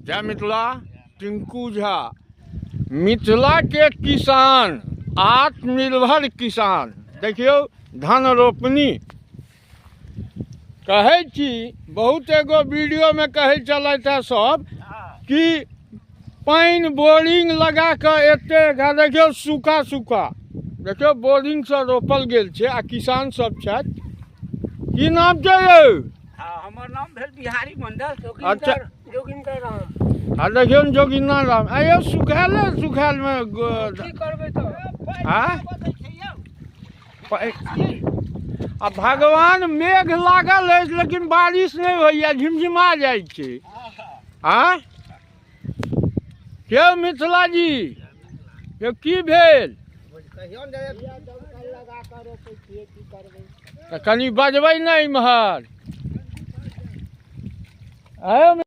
जय मिथिला। टिंकू झा, मिथिलाके किसान आत्मनिर्भर किसान। देखियौ धन रोपनी कहै छी, बहुत एगो वीडियोमे कहै छलथि हेँ सब कि पानि बोरिंग लगा कऽ एतेक, आ देखियौ सूखा सूखा, देखियौ बोरिंगसँ रोपल गेल छै आ किसान सब छथि। की नाम छै यौ? हँ, हमर नाम भेल बिहारी मंडल। अच्छा। जोगिंदर राम। आ देखियौ ने जोगिंदर राम। आ यौ, सुखायले सुखायलमे की करबै तऽ? आँय? आ भगवान, मेघ लागल अछि लेकिन बारिश नहि होइए, झिमझिमा जाइ छै। आँय यौ मिथिला जी, यौ की भेल? तऽ कनि बजबै ने इम्हर। आँय।